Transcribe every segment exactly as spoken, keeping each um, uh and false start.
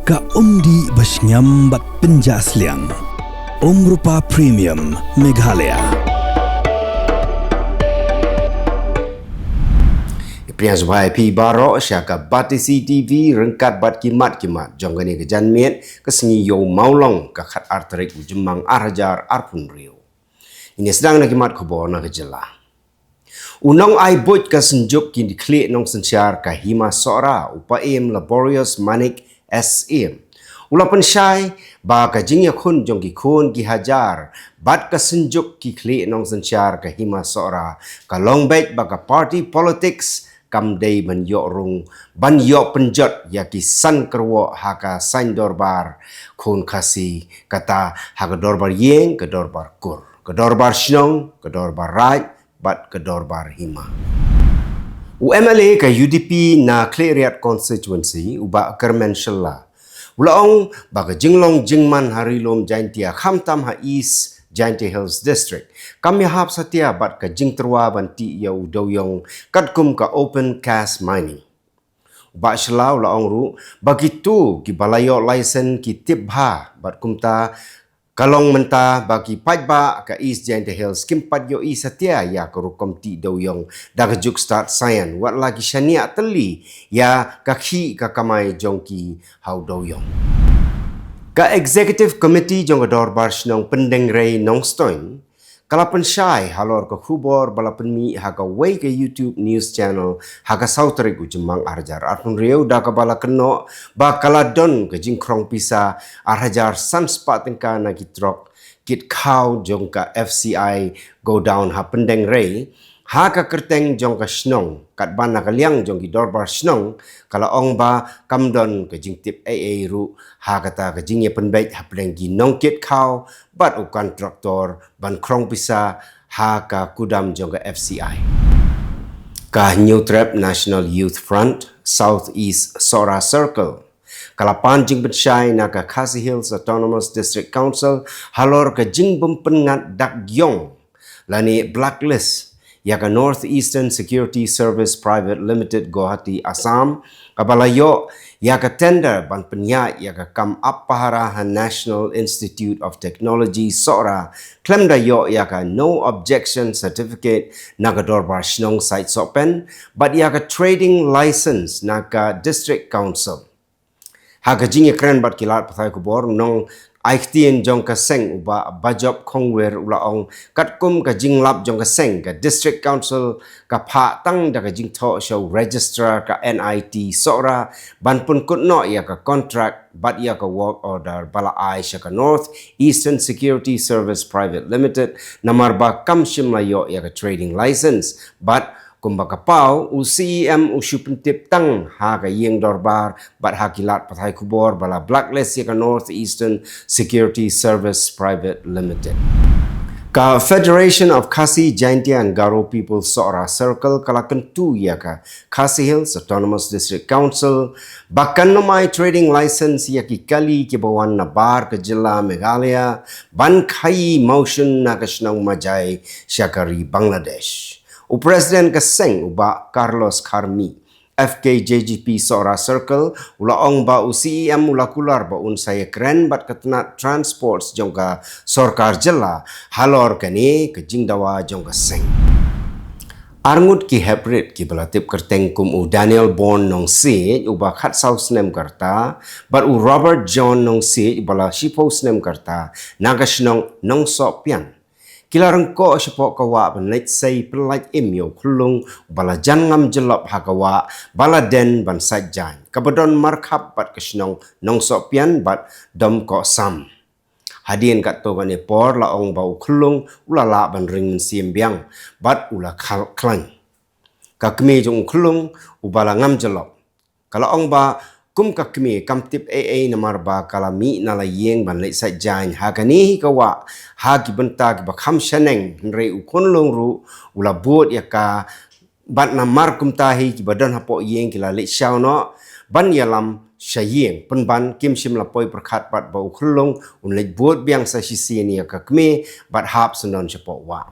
Ka umdih ba shngiam bad pynjah sliang. Umrupa Premium Meghalaya. Ïa pdiang sngewbha ïa phi baroh sha ka Batesi TV ryngkat bad ki mat ki mat jong kane ka janmiet ka sngi Ïew Mawlong ka khatar tarik u Jymmang ar hajar arphew hynriew. Ngin ïa sdang na ki mat khubor na ka jylla. U nongai buit ka Synjuk ki khlieh nongsynshar ka Hima Sohra, u Paiem Laborious Manik Syiem, u la pynshai ba ka jingïakhun jong ki khun ki hajar bad ka Synjuk ki khlieh nongsynshar ka Hima Sohra ka long beit ba ka party politics kam dei ban ïoh rung, ban ïoh pynjot ïa ki san kyrwoh ha ka saiñ dorbar khun Khasi, kata ha ka dorbar ïing, ka dorbar kur, ka dorbar shnong, ka dorbar raid bad ka dorbar hima. U MLA ka UDP na Khliehriat constituency, u Bah Kyrmen Shylla, u la ong ba ka jinglong jingman ha Ri Lum Jaiñtia, khamtam ha East Jaintia Hills District, kam ïahap satia bad ka jingtyrwa ban tih ïa u dewiong katkum ka open cast mining. U Bah Shylla u la ong ruh ba kito kiba la ïoh license ki tip bha bad kumta ka long mynta ba ki paidbah ka East Jaintia Hills kim pat ïohi satia ïa ka rukom tih dewiong da ka juk stad saian, wat la ki shaniah tylli ïa ka khih ka kamai jong ki ha u dewiong. Ka Executive Committee jong ka Dorbar Shnong Pyndengrei Nongstoiñ ka la pynshai halor ka khubor ba la pynmih ha kawei ka YouTube news channel ha ka saw tarik u Jymmang ar hajar arphew hynriew, da kaba la kynnoh ba ka la don ka jingkhrong pisa ar hajar san spah tyngka na ki trok kit khaw jong ka FCI godown ha Pyndengrei, ha ka kyrteng jong ka shnong, katba na ka liang jong ki dorbar shnong ka la ong ba kam don ka jingtip ei ei ruh ha kata ka jingïapynbeit hapdeng ki nongkit khaw bad u kontraktor ban khrong pisa ha ka kudam jong ka FCI. Ka Hynñiewtrep National Youth Front South East Sohra Circle ka la pan jingpynshai na ka Khasi Hills Autonomous District Council halor ka jingbym pynngat dak ïong lane blacklist ïa ka North Eastern Security Service Private Limited, Guwahati, Assam, kaba la ïoh ïa ka tender ban pynïaid ïa ka kam ap pahara ha National Institute of Technology Sohra, khlem da ïoh ïa ka no objection certificate na ka dorbar shnong Saitsohpen bad ïa ka trading license na ka District Council. Ha ka jingïakren bad ki lad pathai khubor, nongai ktien jong ka seng u Bah Bajop Khongwir u la ong katkum ka jinglap jong ka seng, ka District Council ka phah tang da ka jingthoh sha u Registrar ka NIT Sohra ban pynkut noh ïa ka contract bad ïa ka work order ba la ai sha ka North Eastern Security Service Private Limited, namar ba kam shym la ïoh ïa ka trading license. Bad kumba ka paw, u CEM u shu pyntip tang ha ka ïing dorbar bad ha ki lad pathai khubor ba la blacklist ïa ka North Eastern Security Service Private Limited. Ka Federation of Khasi Jaintia and Garo People Sohra Circle ka la kyntu ïa ka Khasi Hills Autonomous District Council ba kan ym ai trading license ïa ki kali kiba wan na bar ka jylla Meghalaya ban khaïi mawshun na ka shnong Majai sha ka ri Bangladesh. U President ka seng u Bah Carlos Kharmih, FKJGP Sohra Circle, u la ong ba u CEM u la kular ba un sa ïakren bad ka tnat transports jong ka sorkar jylla halor kane ka jingdawa jong ka seng. Arngut ki heprit kiba la tip kyrteng kum u Daniel Born Nongsiej uba khatsaw snem ka rta bad u Robert John Nongsiej uba la shiphew snem ka rta na ka shnong Nongsohpian, ki la ryngkoh shapoh ka wah ban leit sei pynlait im ïa u khyllung uba la jan ngam jyllop ha ka wah ba la den ban sait jaiñ, kaba don markhap bad ka shnong Nongsohpian bad Domkohsam. Hadien katto katne por la ong ba u khyllung u la lah ban ring mynsiem biang bad u la khal-, khlaiñ. Ka kmie jong u khyllung uba la ngam jyllop ka la ong ba kum ka kmie kam tip ei ei namar ba ka la mih na la ïing ban leit sait jaiñ ha kane hi ka wah ha ki bynta kiba kham shaneng, hynrei u khyllung ruh u la bud ïa ka bad namar kumta hi kiba don hapoh ïing ki la leit shaw noh ban ïalam sha ïing, pynban kim shym la poi pyrkhat pat ba u khyllung un leit bud biang sa shisien ïa ka kmie bad hap syndon shapoh wah.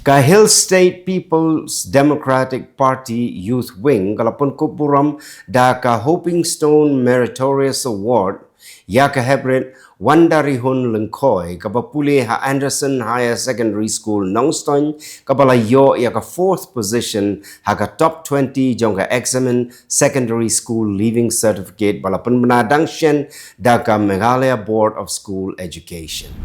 Ka Hill State People's Democratic Party Youth Wing ka la pynkup burom da ka Hoping Stone Meritorious Award ïa ka heprit Wandarihun Lyngkhoi kaba pule ha Anderson Higher Secondary School Nongstoiñ, kaba la ïoh ïa ka fourth position ha ka top twenty jong ka Examine Secondary School Leaving Certificate ba la pynbna dang shen da ka Meghalaya Board of School Education.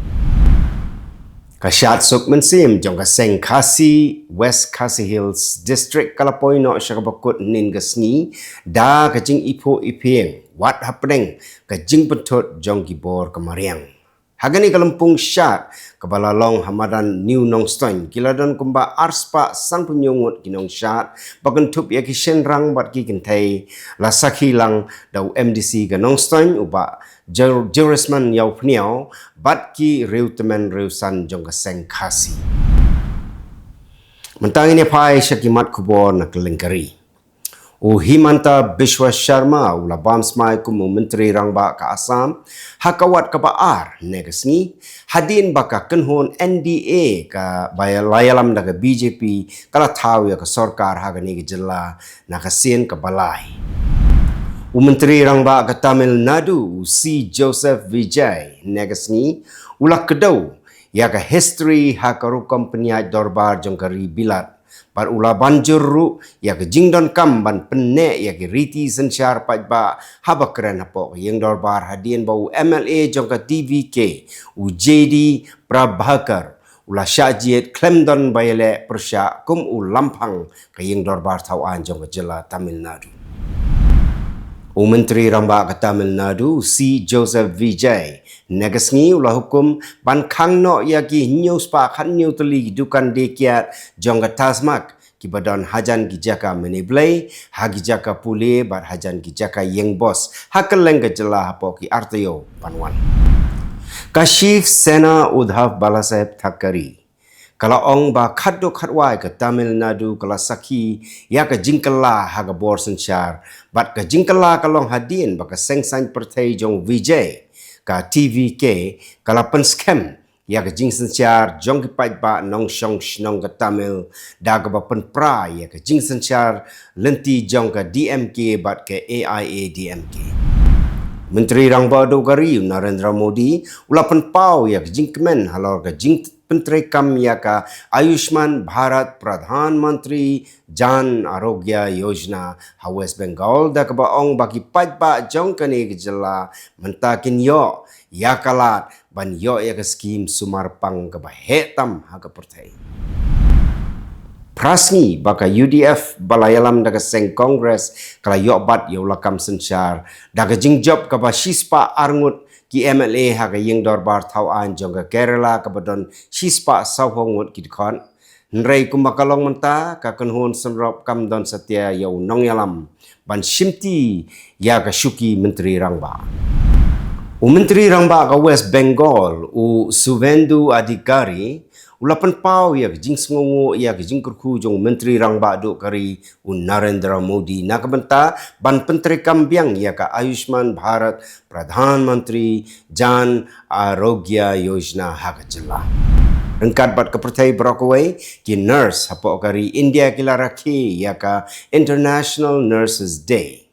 Ka Shad Suk Mynsiem jong ka Seng Khasi West Khasi Hills District ka la poi noh sha kaba kut hynnin ka sngi da ka jingiphuh iphieng wat hapdeng ka jingpynthut jong ki bor ka mariang. Ha kane ka lympung shad kaba la long ha madan New Nongstoiñ, ki la don kumba arspah sanphew ngut ki nongshad ba kynthup ïa ki shynrang bad ki kynthei, la sakhi lang da u M D C ka Nongstoiñ u Bah Jur-, Jurisman Ïawphniaw bad ki riewtymmen riewsan jong ka Seng Khasi. Mynta ngin ïa phai sha ki mat khubor na kylleng ka ri. U Himanta Biswa Sharma u la bam smai kum u Myntri Rangbah ka Assam ha ka wat kaba ar hynne ka sngi, hadien ba ka kynhun N D A kaba la ïalam da ka B J P ka la thaw ïa ka sorkar ha kane ka jylla na ka sien kaba lai. U Myntri Rangbah ka Tamil Nadu, u C Joseph Vijay, hynne ka sngi u la kdew ïa ka history ha ka rukom pynïaid dorbar jong ka ri Bilat, bad u la ban jur ruh ïa ka jingdonkam ban pynneh ïa ki riti synshar paidbah haba kren hapoh ka ïing dorbar, hadien ba u M L A jong ka T V K, u J D Prabhakar, u la shah jied khlem don ba ïaleh pyrshah kum u lamphang ka ïing dorbar thaw aiñ jong ka jylla Tamil Nadu. U Myntri Rangbah ka Tamil Nadu, C Joseph Vijay, hynne ka sngi u la hukum ban khang noh ïa ki hynñiew spah khathynñiew tylli ki dukan die kiad jong ka Tasmak kiba don hajan ki jaka mane blei, ha ki jaka pule bad hajan ki jaka ïeng bos ha kylleng ka jylla hapoh ki ar taïew ban wan. Ka Shiv Sena Uddhav Balasaib Thackeray ka la ong ba khatduh khatwai ka Tamil Nadu ka la sakhi ïa ka jingkylla ha ka bor synshar, bad ka jingkylla ka long hadien ba ka seng saiñ pyrthei jong Vijay, ka T V K, ka la pynskhem ïa ka jingsynshar jong ki paidbah nongshong shnong ka Tamil da kaba pynpra ïa ka jingsynshar lynti jong ka D M K bad ka A I A D M K. Myntri Rangbah duh ka ri u Narendra Modi u la pynpaw ïa ka jingkmen halor ka jingpyntreikam ïa ka Ayushman Bharat Pradhan Mantri Jan Arogya Yojana ha West Bengal, da kaba ong ba ki paidbah jong kane ka jylla mynta kin ïoh ïa ka lad ban ïoh ïa ka skim sumar pang kaba heh tam ha ka pyrthei. Phra sngi ba ka U D F ba la ïalam da ka seng Congress ka la ïoh bat ïa u lakam synshar da ka jingjop kaba shispah arngut ki M L A ha ka ïing dorbar thaw aiñ jong ka Kerala kaba don shispah sawphew ngut ki dkhot. Hynrei kumba ka long mynta, ka kynhun synrop kam don satia ïa u nongïalam ban shimti ïa ka shuki Myntri Rangbah. U Myntri Rangbah ka West Bengal, u Suvendu Adhikari, u la pynpaw ïa ka jingsngewnguh ïa ka jingkyrkhu jong u Myntri Rangbah duh ka ri, u Narendra Modi, na ka bynta ban pyntreikam biang ïa ka Ayushman Bharat Pradhan Mantri Jan Arogya Yojana ha ka jylla. Ryngkat bad ka pyrthei baroh kawei, ki nurse hapoh ka ri India ki la rakhe ïa ka International Nurses Day.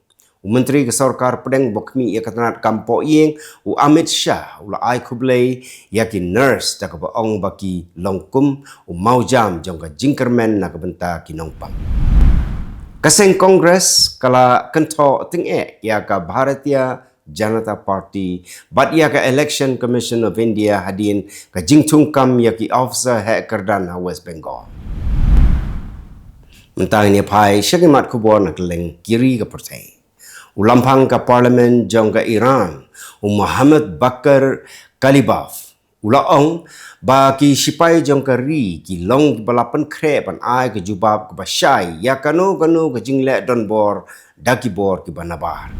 U Myntri ka Sorkar Pdeng ba khmih ïa ka tnat kam poh ïing, u Amit Shah, u la ai khublei ïa ki nurse da kaba ong ba ki long kum u mawjam jong ka jingkyrmen na ka bynta ki nongpang. Ka seng Congress ka la kynthoh tyngeh ïa ka Bharatiya Janata Party bad ïa ka Election Commission of India hadien ka jingthungkam ïa ki officer heh kyrdan ha West Bengal. Mynta ngin ïa phai sha ki mat khubor na kylleng ki ri ka pyrthei. U lamphang ka Parliament jong ka Iran, u Mohammad Bakr Kalibaf, u la ong ba ki sipai jong ka ri ki long kiba la pynkhreh ban ai ka jubab kaba shai ïa kano kano ka jingleh donbor da ki bor kiba nabar.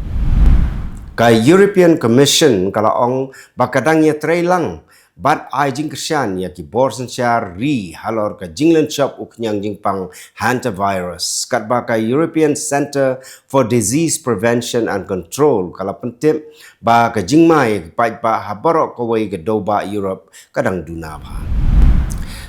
Ka European Commission ka la ong ba ka dang ïatreilang bad ai jingkyrshan ïa ki bor synshar ri halor ka jinglynshop u khñiang jingpang hantavirus, katba ka European Centre for Disease Prevention and Control ka la pyntip ba ka jingma ïa ki paidbah ha baroh kawei ka dewbah Europe ka dang duna bha.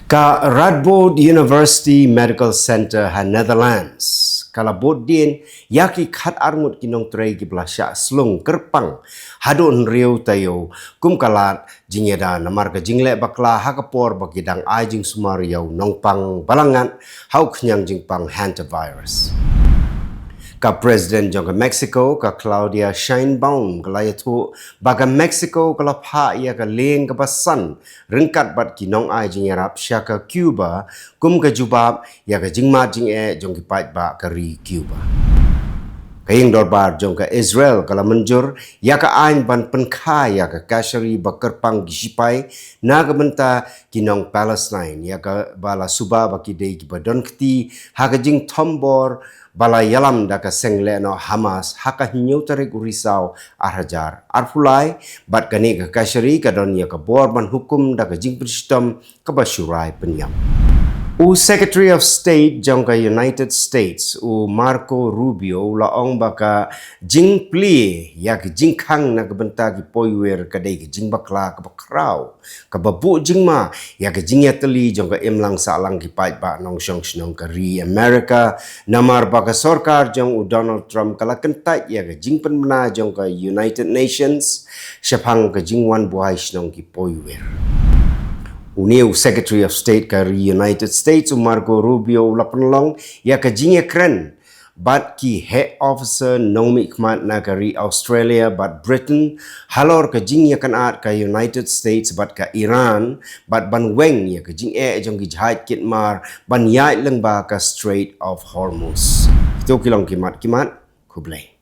Ka Radboud University Medical Center ha Netherlands ka la bud dien ïa ki khatar ngut ki nongtrei kiba la shah slung kyrpang haduh hynriew taïew kum ka lad jingïada namar ka jingleh bakla ha ka por ba ki dang ai jingsumar ïa u nongpang ba la ngat ha u khñiang jingpang hantavirus. Ka President jong ka Mexico, ka Claudia Sheinbaum, ka la ïathuh ba ka Mexico ka la phah ïa ka lieng kaba san ryngkat bad ki nongai jingïarap sha ka Cuba kum ka jubab ïa ka jingmad jingeh jong ki paidbah ka ri Cuba. Ka ïing dorbar jong ka Israel ka la mynjur ïa ka aiñ ban pynkha ïa ka kashari ba kyrpang ki shipai na ka bynta ki nong Palestine, ïa kaba la suba ba ki dei kiba don kti ha ka jingthombor ba la ïalam da ka seng lehnoh Hamas ha ka hynñiew tarik u Risaw ar hajar arphew lai, bad kane ka kashari ka don ïa ka bor ban hukum da ka jingpynshitom kaba shu rai pynïap. U Secretary of State jong ka United States, u Marco Rubio, u la ong ba ka jingplie ïa ka jingkhang na ka bynta ki poiwir ka dei ka jingbakla kaba khraw, kaba buh jingma ïa ka jingïatylli jong ka imlang sahlang ki paidbah nongshong shnong ka ri America, namar ba ka sorkar jong u Donald Trump ka la kyntait ïa ka jingpynbna jong ka United Nations shaphang ka jingwan buhai shnong ki poiwir. Une u Secretary of State ka ri United States, u Marco Rubio, u la pynlong ïa ka jingïakren bad ki heh officer nongmihkhmat na ka ri Australia bad Britain halor ka jingïakynad ka United States bad ka Iran, bad ban weng ïa ka jingeh jong ki jahaj kit mar ban ïaid lyngba ka Strait of Hormuz. Kito ki long ki mat ki mat. Khublei.